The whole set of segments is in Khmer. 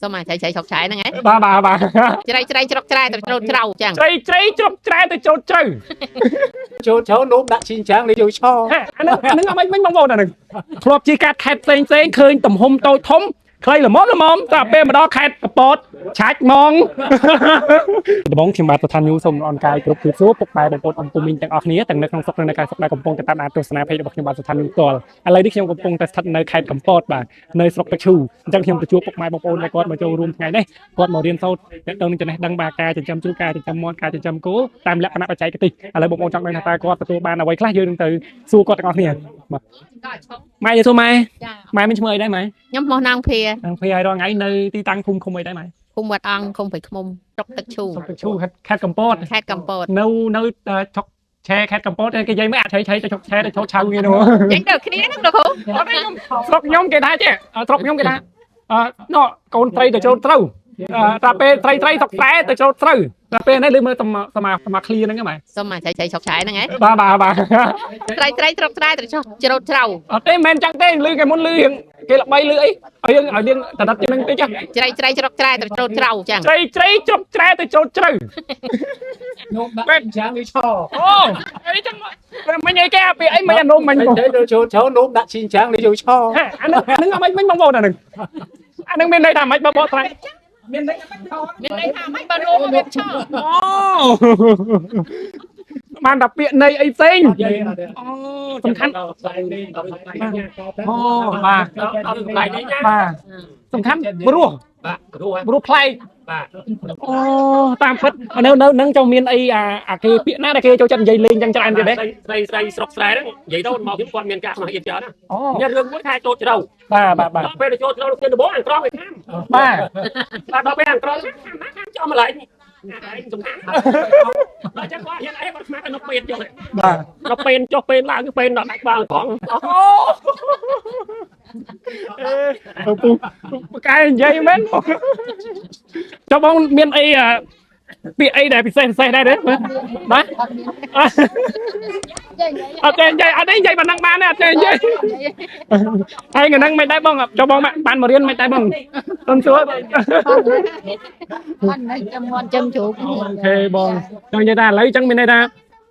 សុំអាជ្រៃជ្រៃជ្រុកច្រែហ្នឹងហ៎ បាទបាទបាទ ជ្រៃជ្រៃជ្រុកច្រែទៅច្រូតច្រៅចឹង ជ្រៃជ្រៃជ្រុកច្រែទៅច្រូតជ្រៅ ចូលចូលនោមដាក់ជីងចាំងលេយកឆ ហេអាហ្នឹងអាហ្នឹងអត់មិនបងប្អូនអាហ្នឹងធ្លាប់ជិះកាត់ខេតផ្សេងផ្សេងឃើញទំហំតូចធំខ្លីល្មមល្មមតែពេលមកដល់ខេតកពតឆាច់ហ្មង ដំបងខ្ញុំបាទប្រធានញូសូមអរកាយគ្រប់គ្រាសួរពុកម៉ែបងប្អូនអំពូមីងទាំងអស់គ្នាទាំងនៅក្នុងស្រុកនិងនៅក្រៅស្រុកដែលកំពុងតែតាមដានទស្សនាเพจរបស់ខ្ញុំបាទស្ថានញូផ្ទាល់ឥឡូវនេះខ្ញុំកំពុងតែស្ថិតនៅខេត្តកំពតបាទនៅស្រុកទឹកឈូអញ្ចឹងខ្ញុំទៅជួបពុកម៉ែបងប្អូនដែលគាត់មកចូលរួមថ្ងៃនេះគាត់មករៀនសូត្រទាក់ទងនឹងចំណេះដឹងបាទការចិញ្ចឹមជ្រូកការចិញ្ចឹមមាន់ការចិញ្ចឹមគោតាមលក្ខណៈបច្ចេកទេសឥឡូវបងប្អូនចង់ដឹងថាតើគាត់ទទួលបានអ្វីខ្លះយើងនឹងទៅសួរគាត់ទាំងអស់គ្នាបាទម៉ែយល់សួរម៉ែ ចា ម៉ែមានឈ្មោះអីដែរម៉ែ ខ្ញុំមកណាងភា តាំងពីឲ្យរាល់ថ្ងៃនៅទីតាំងភូមិឃុំអីដែរម៉ែ ភូមិវត្តអង្គឃុំព្រៃឃ្មុំស្រុកទឹកឈូ ស្រុកទឹកឈូខេត្តខេត្តកំពត ខេត្តកំពត នៅនៅឆុកឆែខេត្តកំពតគេនិយាយមិនអាចឆៃឆៃទៅឆុកឆែទៅឆុកឆៅគេនោះ ចឹងទៅគ្នាហ្នឹងលោកគ្រូ អត់ទេខ្ញុំស្រុកខ្ញុំគេថាចេះស្រុកខ្ញុំគេថាអឺណ៎កូនត្រីទៅចូលត្រូវតែពេលត្រីត្រីស្រុកស្រែទៅចូលត្រូវតែពេលនេះលឺមើលសមសមសមឃ្លៀហ្នឹងហ្នឹង សុំអាជ្រៃជ្រៃជ្រុកច្រែហ្នឹងហ៎ បាទបាទបាទ ជ្រៃជ្រៃជ្រុកច្រែទៅច្រូតច្រៅ អត់ទេមិនមែនចឹងទេលឺគេមុនលឺរៀងគេល្បីលឺអីឲ្យយើងឲ្យរៀងតដិតជាងហ្នឹងតិច ជ្រៃជ្រៃជ្រុកច្រែទៅច្រូតច្រៅចឹង ត្រីត្រីជ្រុកច្រែទៅចូលជ្រៅ នោមដាក់ជីងចាំងលេឆ អូអីចឹងមិញអីគេអាពីអីមិញអានំមិញបង ទៅចូលចូលនោមដាក់ជីងចាំងលេយកឆ ហេអានឹងអានឹងអត់មិញបងប្អូនអានឹងអានឹងមានន័យថាម៉េចបើបកស្រាយ មានន័យថា មានន័យថាម៉េចបើនោមវាឆោ អូបានតែពាក្យនៃអីផ្សេងអូសំខាន់អូបាទ អត់កន្លែងនេះណា បាទសំខាន់ព្រោះ បាទគ្រូហ៎ ព្រោះប្លែក បាទ អូតាមពិតនៅនៅនឹងចង់មានអីអាអាគេពាក្យណាដែលគេចូលចិត្តនិយាយលេងចឹងច្រើនទៀតទេ ស្រីស្រីស្រីស្រុកស្រែហ្នឹងនិយាយទៅមកខ្ញុំគាត់មានការខ្មាស់អៀនច្រើនណា អូ មានរឿងមួយថាចូលជ្រៅ បាទបាទបាទ ដល់ពេលទៅចូលជ្រៅទៅដំបងអាក្រង់គេខាំ បាទ បាទដល់ពេលអាក្រង់ខាំណាខាំចំម្ល៉េះអាឯងសំខាន់ដល់ចឹងគាត់ហ៊ានអីគាត់ខ្មាស់ទៅនៅពេនចុះ បាទ ដល់ពេនចុះពេនឡើងពេនដល់ដាច់ក្បាលត្រង់ អូអេពូពូកែនិយាយមែនចុះបងមានអីអាពាក្យអីដែលពិសេសពិសេសដែរទេបាទ អត់ទេនិយាយអត់ទេនិយាយប៉ុណ្ណឹងបានទេអត់ទេនិយាយហើយថ្ងៃហ្នឹងមិនដែរបងចូលបងបានមករៀនមិនដែរបងសុំសួរ អត់នៅចាំមាត់ចាំជ្រូក OK បងចង់និយាយថាឥឡូវអញ្ចឹងមានន័យថា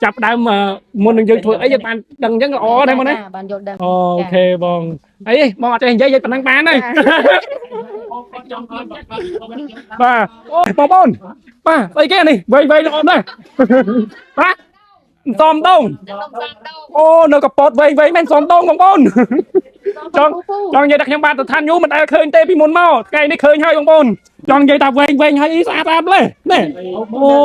ចាប់ដើមមុននឹងយើងធ្វើអីយើងបានដឹងអញ្ចឹងល្អដែរមកណា បានយល់ដឹង OK បងអីបងអត់ចេះនិយាយនិយាយប៉ុណ្ណឹងបានហើយបាទអូបងប្អូនបាទស្អីគេនេះវែងវែងល្អណាស់បាទសំដងអូនៅកពតវែងវែងមែនសំដងបងប្អូន ចង់ចង់និយាយថាខ្ញុំបាទស្ថានយូរមិនដែលឃើញទេពីមុនមកថ្ងៃនេះឃើញហើយបងប្អូនចង់និយាយថាវែងវែងហើយស្អាតស្អាតលេនេះអូ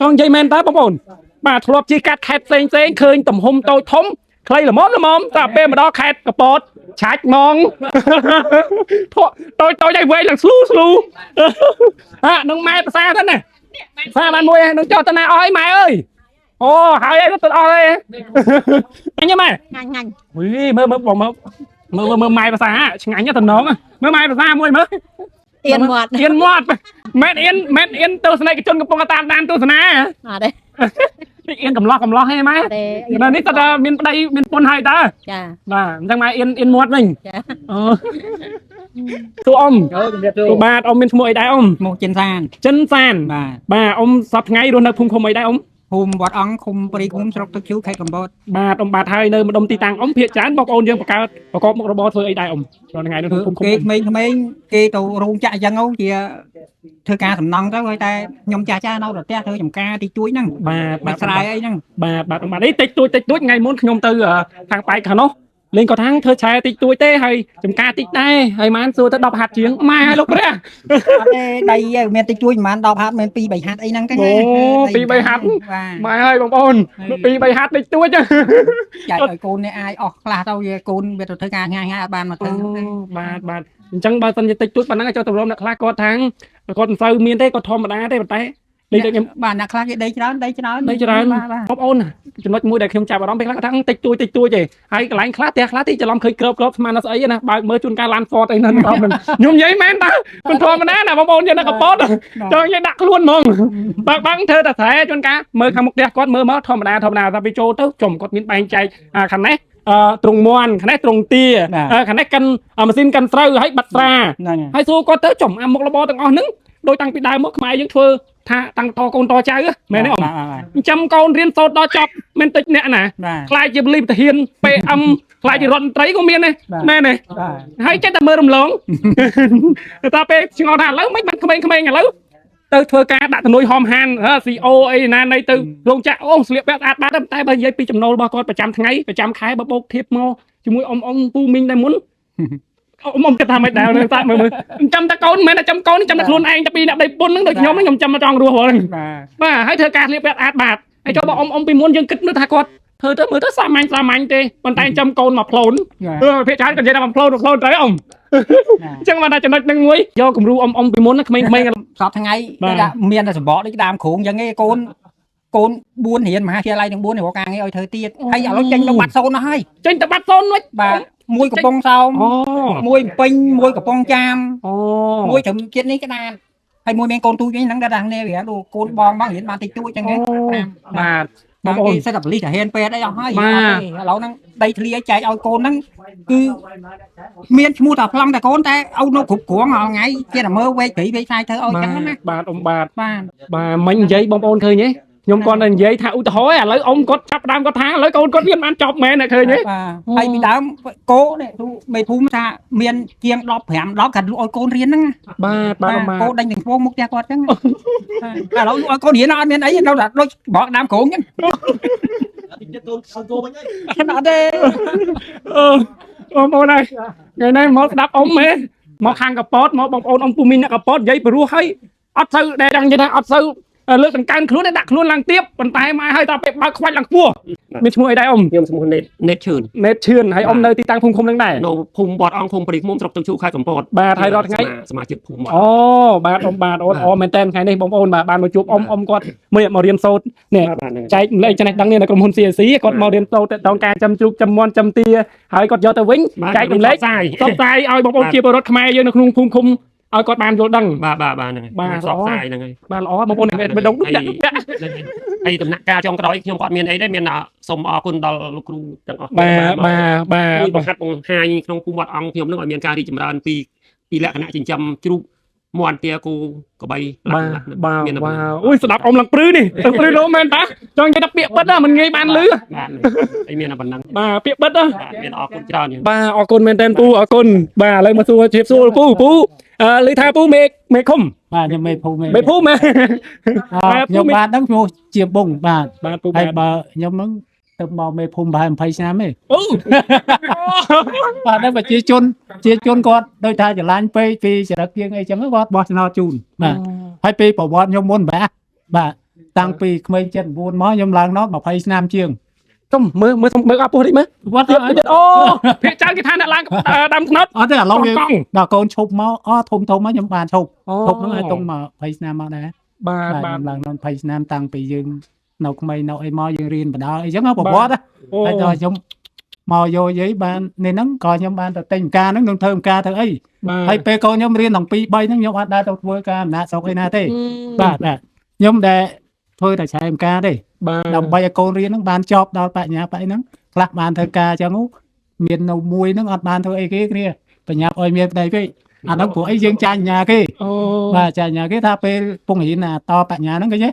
ចង់និយាយមែនតើបងប្អូនបាទធ្លាប់ជិះកាត់ខេតផ្សេងផ្សេងឃើញទំហំតូចធំខ្លីល្មមល្មមតែពេលមកដល់ខេតកពតឆាច់ហ្មង ធក់តូចតូចហើយវែងឡើងស្លូស្លូហានឹងម៉ែភាសាទៅណាភាសាបានមួយនឹងចោះទៅណាអស់ហើយម៉ែអើយអូហើយហើយទៅអស់ហើយអញម៉ែ ងាញ់ងាញ់ វីមើលមើលបងមើលមើលមើលម៉ែភាសាឆ្ងាញ់តំណងមើលម៉ែភាសាមួយមើល អៀនមាត់ អៀនមាត់មែនអៀនមែនអៀនទស្សនិកជនកំពុងតាមដានទស្សនា អត់ទេ នេះអៀនកំឡោះកំឡោះហេម៉ែ អត់ទេ នៅនេះតើមានប្តីមានពុនហើយតើ ចា បាទអញ្ចឹងម៉ែអៀនអៀនមាត់វិញ ចា អូទូអ៊ំ អូជំរាបសួរ ទូបាទអ៊ំមានឈ្មោះអីដែរអ៊ំ ឈ្មោះចិនសាន ចិនសាន បាទ បាទអ៊ំសប្តាហ៍ថ្ងៃរស់នៅភូមិឃុំអីដែរអ៊ំ ភូមិវត្តអង្គឃុំព្រៃឃុំស្រុកទឹកឈូខេត្តកំពត បាទអ៊ំបាទហើយនៅម្ដុំទីតាំងអ៊ំភាគច្រើនបងប្អូនយើងបង្កើតប្រកបមុខរបរធ្វើអីដែរអ៊ំរាល់ថ្ងៃនៅភូមិឃុំ គេក្មេងៗគេទៅរោងចក្រអញ្ចឹងជាធ្វើការសំណង់ទៅហើយតែខ្ញុំចាស់ចាស់នៅផ្ទះធ្វើចំការតិចតួចហ្នឹង បាទបាទ បាច់ស្រែអីហ្នឹង បាទបាទបាទនេះតិចតួចតិចតួចថ្ងៃមុនខ្ញុំទៅខាងប៉ែកខាងនោះលេងគាត់ថាធ្វើឆែតិចតួចទេហើយចំការតិចដែរហើយម៉ានសួរទៅ10ហាត់ជាងម៉ែឲ្យលោកព្រះ អត់ទេដីមានតិចតួចប្រហែល10ហាត់មាន2 3ហាត់អីហ្នឹងទេ អូ2 3ហាត់ បាទ ម៉ែឲ្យបងប្អូន2 3ហាត់តិចតួច ចែកឲ្យកូននេះអាយអស់ខ្លះទៅវាកូនវាទៅធ្វើការថ្ងៃថ្ងៃអត់បានមក អូ ធ្វើហ្នឹងទេ បាទបាទអញ្ចឹងបើសិនជាតិចតួចប៉ុណ្ណឹងឲ្យចូលទៅរំអ្នកខ្លះគាត់ថាគាត់មិនសូវមានទេគាត់ធម្មតាទេប៉ុន្តែលេងតែខ្ញុំ បាទអ្នកខ្លះគេដីច្រើនដីច្រើន ដីច្រើន បាទបាទ បងប្អូនចំណុចមួយដែលខ្ញុំចាប់អារម្មណ៍ពេលខ្លះគាត់ថាតិចតួចតិចតួចទេហើយកន្លែងខ្លះផ្ទះខ្លះទីច្រឡំឃើញក្របក្របស្មានដល់ស្អីណាបើកមើលជួនកាលឡាន Ford អីហ្នឹងខ្ញុំនិយាយមែនតើមិនធម្មតាណាបងប្អូនយើងនៅកពត ចង់និយាយដាក់ខ្លួនហ្មងបើកបាំងធ្វើតែស្រែជួនកាលមើលខាងមុខផ្ទះគាត់មើលមកធម្មតាធម្មតាតែពេលចូលទៅចំគាត់មានបែងចែកអាខាងនេះ ទ្រង់មន់ខាងនេះទ្រង់ទាខាងនេះកិនម៉ាស៊ីនកិនស្រូវហើយបាត់ស្រា ហ្នឹង ហើយសួរគាត់ទៅចំអាមុខរបរទាំងអស់ហ្នឹងដោយតាំងពីដើមមកខ្មែរយើងធ្វើថាតាំងតកូនតចៅមែនទេអ៊ំចាំកូនរៀនសូត្រដល់ចប់មិនតិចអ្នកណា បាទ ខ្លាចជាលីបទាហាន PM ខ្លាចជារដ្ឋមន្ត្រីក៏មានដែរមែនទេ បាទ ហើយចេះតែមើលរំលងតែពេលឆ្ងល់ថាឥឡូវមិនបានក្មេងៗឥឡូវទៅធ្វើការដាក់តនុយហមហាន CO អីណានៃទៅរោងចក្រអូស្លៀកពាក់ស្អាតបាត់តែបើនិយាយពីចំណូលរបស់គាត់ប្រចាំថ្ងៃប្រចាំខែបើបូកធៀបមកជាមួយអ៊ំអ៊ំពូមីងដែរមុនអ៊ំអ៊ំគិតថាមិនដែរតែមើលមើលចាំតែកូនមិនមែនតែចាំកូនចាំតែខ្លួនឯងតែពីអ្នកដីពុនហ្នឹងដូចខ្ញុំខ្ញុំចាំតែចង់រស់ហ្នឹង បាទ បាទហើយធ្វើការស្លៀកពាក់ស្អាតបាតហើយចូលបើអ៊ំអ៊ំពីមុនយើងគិតមើលថាគាត់ធ្វើទៅមើលទៅសាមញ្ញសាមញ្ញទេប៉ុន្តែចាំកូនមកផ្លូនអឺភាគច្រើនគាត់និយាយថាមកផ្លូនមកផ្លូនត្រូវអ៊ំអញ្ចឹងបានថាចំណុចហ្នឹងមួយយកគំរូអ៊ំអ៊ំពីមុនណាក្មេងៗ សពថ្ងៃដូចថាមានតែសម្បកដូចដើមគ្រូងអញ្ចឹងឯងកូនកូន4រៀនមហាវិទ្យាល័យទាំង4រកការងារឲ្យធ្វើទៀតហើយឥឡូវចេញទៅបាត់សូនអស់ហើយ ចេញទៅបាត់សូនវិញ បាទមួយកំពង់សោម អូ មួយពេញមួយកំពង់ចាម អូ មួយត្រឹមជាតិនេះក្តានហើយមួយមានកូនទូចវិញហ្នឹងដែរតែនេះវាដូចកូនបងបងរៀនបានតិចតួចចឹងហ៎ បាទ បងគេសិតតែប៉លិសតែហ៊ានពេទ្យអីអស់ហើយឥឡូវហ្នឹងដីធ្លាចែកឲ្យកូនហ្នឹងគឺមានឈ្មោះតែប្លង់តែកូនតែឲ្យនៅគ្រប់គ្រងរាល់ថ្ងៃជាតែមើលវែកព្រៃវែកខ្សែធ្វើឲ្យចឹងណា បាទអ៊ំបាទ បាទ បាទមិញនិយាយបងប្អូនឃើញទេខ្ញុំគាត់តែនិយាយថាឧទាហរណ៍ឥឡូវអ៊ំគាត់ចាប់ដើមគាត់ថាឥឡូវកូនគាត់រៀនបានចប់មែនឃើញទេ បាទហើយពីដើមកោនេះទូមេភូមិថាមានជាង15 10គាត់លក់ឲ្យកូនរៀនហ្នឹង បាទបាទអ៊ំបាទ កោដេញទាំងស្ពងមុខផ្ទះគាត់ចឹងឥឡូវលក់ឲ្យកូនរៀនអត់មានអីនៅតែដូចបកដើមក្រងចឹងអត់ទេ អឺបងប្អូនហើយថ្ងៃនេះមកស្ដាប់អ៊ំហ៎មកខាងកពតមកបងប្អូនអ៊ំពូមីងអ្នកកពតនិយាយព្រោះហើយអត់សូវដែលចង់និយាយថាអត់សូវលើកដង្កើងខ្លួនទេដាក់ខ្លួនឡើងទៀបប៉ុន្តែមកឲ្យតែពេលបើកខ្វាច់ឡើងខ្ពស់មានឈ្មោះអីដែរអ៊ំ ខ្ញុំឈ្មោះណេតណេតឈឿន ណេតឈឿនហើយអ៊ំនៅទីតាំងភូមិឃុំនឹងដែរ នៅភូមិវត្តអង្គភូមិព្រៃឃ្មុំស្រុកទឹកឈូខេត្តកំពត បាទហើយរាល់ថ្ងៃ សមាជិកភូមិវត្ត អូបាទអ៊ំបាទអូល្អមែនតើថ្ងៃនេះបងប្អូនបាទបានមកជួបអ៊ំអ៊ំគាត់មើលមករៀនសូត្រនេះ បាទហ្នឹង ចែកម្លែកចំណេះដឹងនេះនៅក្រុមហ៊ុន CAC គាត់មករៀនសូត្រតងការចាំជ្រូកចាំមន់ចាំទាហើយគាត់យកទៅវិញចែករំលែក ផ្សាយ ផ្សព្វផ្សាយឲ្យបងប្អូនជាពលរដ្ឋខ្មែរយើងនៅក្នុងភូមិឃុំឲ្យគាត់បានយល់ដឹង បាទបាទបាទហ្នឹងហើយ បាទ ផ្សព្វផ្សាយហ្នឹងហើយ បាទល្អបងប្អូនមិនដងដាក់ដាក់ ហើយដំណាក់កាលចុងក្រោយខ្ញុំក៏អត់មានអីដែរមានតែសូមអរគុណដល់លោកគ្រូទាំងអស់ បាទបាទបាទ ជួយបង្ហាត់បង្ហាញក្នុងភូមិវត្តអង្គខ្ញុំនឹងឲ្យមានការរីកចម្រើនពីពីលក្ខណៈចិញ្ចឹមជ្រូកមាន់ទាគោក្របី បាទ លក្ខណៈ បាទ មានតែ វ៉ាវអូយស្ដាប់អ៊ំឡើងព្រឺនេះឡើងព្រឺលោមែនតាចង់និយាយថាពាក្យបិទណាមិនងាយបានលឺ បាទហើយមានតែប៉ុណ្ណឹង បាទពាក្យបិទណា បាទមានអរគុណច្រើន បាទអរគុណមែនតើពូអរគុណបាទឥឡូវមកសួរជៀបសួរពូពូអឺឮថាពូមេមេឃុំ បាទខ្ញុំមេភូមិ មេភូមិមែន បាទ ខ្ញុំបាទហ្នឹងឈ្មោះជាបុងបាទ បាទពូ ហើយ បាទ បើខ្ញុំហ្នឹងទៅមកមេភូមិប្រហែល20ឆ្នាំទេ អូ បាទហ្នឹងប្រជាជនជាជនគាត់ដូចថាចលាញ់ពេកពីចរិតជាងអីចឹងគាត់បោះឆ្នោតជូនបាទហើយពីប្រវត្តិខ្ញុំមុនបាទបាទតាំងពីក្មេង79មកខ្ញុំឡើងដល់20ឆ្នាំជាង សុំមើលមើលសុំមើលអពោះតិចមើល វត្ត ទៀតទៀតអូភាគច្រើនគេថាអ្នកឡើងដើមថ្នោត អត់ទេឥឡូវវា កង់ ដល់កូនឈប់មកអធំធំមកខ្ញុំបានឈប់ អូ ឈប់ហ្នឹងឲ្យតុងមក20ឆ្នាំមកដែរ បាទ បាទ បាទ ខ្ញុំឡើងដល់20ឆ្នាំតាំងពីយើងនៅក្មេងនៅអីមកយើងរៀនបដាអីចឹងប្រវត្តិណា អូ ហើយដល់ខ្ញុំមកយកយាយបាននេះហ្នឹងក៏ខ្ញុំបានទៅទិញការហ្នឹងនឹងធ្វើការធ្វើអី បាទ ហើយពេលកូនខ្ញុំរៀនដល់2 3ហ្នឹងខ្ញុំអត់ដែរទៅធ្វើការអំណាចស្រុកអីណាទេបាទបាទខ្ញុំដែលធ្វើតែឆែមការទេ បាទ ដើម្បីឲ្យកូនរៀនហ្នឹងបានចប់ដល់បញ្ញាបអីហ្នឹងខ្លះបានធ្វើការចឹងមាននៅមួយហ្នឹងអត់បានធ្វើអីគេគ្នាបញ្ញាប់ឲ្យមានប្តីពេកអាហ្នឹងព្រោះអីយើងចាញ់ញ៉ាគេ អូ បាទចាញ៉ាគេថាពេលពងរៀនអាតបញ្ញាហ្នឹងគេចេះ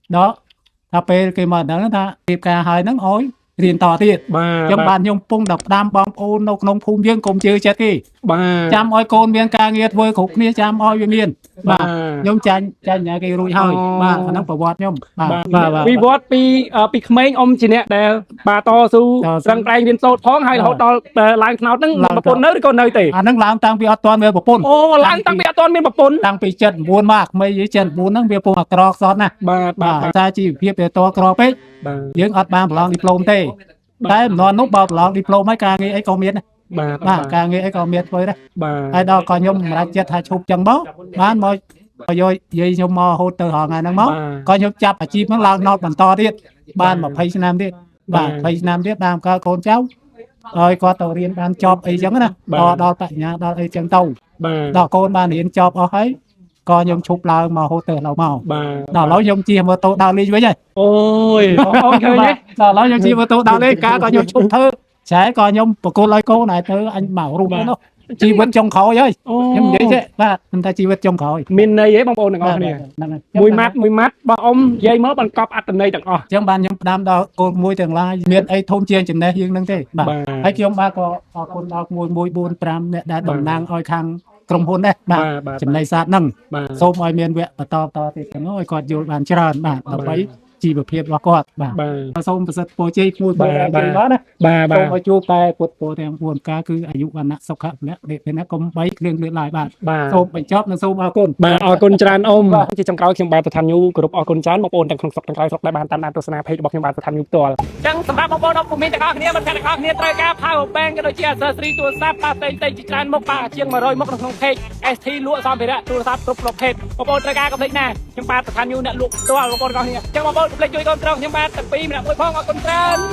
ដល់ថាពេលគេមកដឹងថារៀបការហើយហ្នឹងឲ្យរៀនតទៀត បាទ ខ្ញុំបានខ្ញុំពងដល់ផ្ដាំបងប្អូននៅក្នុងភូមិយើងកុំជឿចិត្តគេ បាទ ចាំឲ្យកូនមានការងារធ្វើគ្រប់គ្នាចាំឲ្យវាមានបាទខ្ញុំចាញ់ចាញ់ញ៉ាគេរួចហើយបាទអាហ្នឹងប្រវត្តិខ្ញុំបាទបាទបាទ វិវត្តពីពីក្មេងអ៊ំជាអ្នកដែលបាទតស៊ូប្រឹងប្រែងរៀនសូត្រផងហើយរហូតដល់ឡើងថ្នោតហ្នឹងប្រពន្ធនៅឬក៏នៅទេ អាហ្នឹងឡើងតាំងពីអត់ទាន់មានប្រពន្ធ អូឡើងតាំងពីអត់ទាន់មានប្រពន្ធ តាំងពី79មកក្មេងយី79ហ្នឹងវាពងអាក្រខ្សត់ណាស់ បាទបា បាទ ទថាជីវភាពវាតក្រពេក បាទ យើងអត់បានប្រឡងឌីប្លូមទេតែម្នាន់នោះបើប្រឡងឌីប្លូមហើយការងារអីក៏មានដែរ បាទ បាទការងារអីក៏មានធ្វើដែរ បាទ ហើយដល់ក៏ខ្ញុំសម្រេចចិត្តថាឈប់ចឹងមកបានមកយកយាយខ្ញុំមករហូតទៅរហងៃហ្នឹងមកក៏ខ្ញុំចាប់អាជីពហ្នឹងឡើងណោតបន្តទៀតបាន20ឆ្នាំទៀតបាទ20ឆ្នាំទៀតតាមកើកូនចៅឲ្យគាត់ទៅរៀនបានចប់អីចឹងណាដល់ដល់បញ្ញាដល់អីចឹងទៅ បាទ ដល់កូនបានរៀនចប់អស់ហើយក៏ខ្ញុំឈប់ឡើងមករហូតទៅឥឡូវមក បាទ ដល់ឥឡូវខ្ញុំជិះម៉ូតូដើរលេងវិញហើយ អូយបងប្អូនឃើញទេ ដល់ឥឡូវខ្ញុំជិះម៉ូតូដើរលេងការក៏ខ្ញុំឈប់ធ្វើ ចែក៏ខ្ញុំបកគលឲ្យកូនឲ្យទៅអញមករូបនោះជីវិតចុងក្រោយហើយ អូ ខ្ញុំនិយាយទេបាទខ្ញុំថាជីវិតចុងក្រោយ មានន័យហ៎បងប្អូនទាំងអស់គ្នា ហ្នឹងហើយ មួយម៉ាត់មួយម៉ាត់របស់អ៊ំនិយាយមកបង្កប់អត្តន័យទាំងអស់ អញ្ចឹងបានខ្ញុំផ្ដាំដល់កូនមួយទាំងឡាយមានអីធំជាងចំណេះយើងហ្នឹងទេបាទហើយខ្ញុំបាទក៏អរគុណដល់1 1 4 5អ្នកដែលតំណាងឲ្យខាងក្រុមហ៊ុនដែរបាទ បាទ ចំណៃសាស្ត្រហ្នឹង បាទ សូមឲ្យមានវគ្គបន្តបន្តទៀតទាំងឲ្យគាត់យល់បានច្រើនបាទដើម្បីជីវភាពរបស់គាត់បាទ បាទ សូមប្រសិទ្ធពរជ័យមួយ បាទ បាទ បាទ បាទណា បាទបាទ សូមឲ្យជួបតែពុទ្ធពរទាំង4ការគឺអាយុវណ្ណៈសុខៈពលៈនិព្វានកុំបីគ្លៀងគ្លាតឡើយបាទ បាទ សូមបញ្ចប់និងសូមអរគុណ បាទអរគុណច្រើនអ៊ំជាចុងក្រោយខ្ញុំបាទប្រធានញូគោរពអរគុណច្រើនបងប្អូនទាំងក្នុងស្រុកទាំងក្រៅស្រុកដែលបានតាមដានទស្សនា page របស់ខ្ញុំបាទប្រធានញូផ្ទាល់ចឹងសម្រាប់បងប្អូនអរគុណទាំងអស់គ្នាមិត្តភក្តិទាំងអស់គ្នាត្រូវការ power bank ក៏ដូចជា accessory ទូរស័ព្ទបាទផ្សេងៗជាច្រើនមុខបាទជាង100មុខនៅក្នុង page ST លក់សម្ភារៈទូរស័ព្ទគ្រប់ប្រភេទបងប្អូនត្រូវការកុំភ្លេចណាខ្ញុំបាទប្រធានញូអ្នកលក់ផ្ទាល់បងប្អូនទាំងអស់គ្នាចឹងបងប្អូនកុំភ្លេចជួយគាំទ្រខ្ញុំបាទទាំងពីរម្នាក់មួយផងអរគុណច្រើន។